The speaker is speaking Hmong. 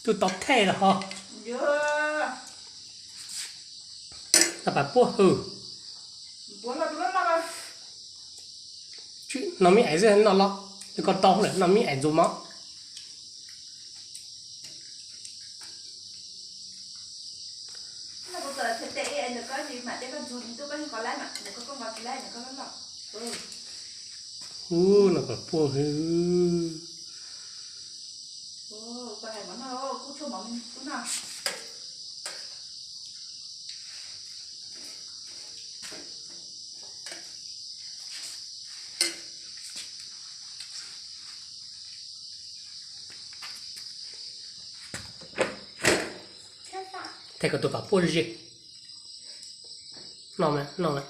Tus tau thej los ho. Tau pas puab hwj. Noj me ais xwb noj los, koj tau lawm noj me ais ntxuag mov. Ub, noj pas puab hwj. Thaij koj tus pas puab ze. Noj, noj.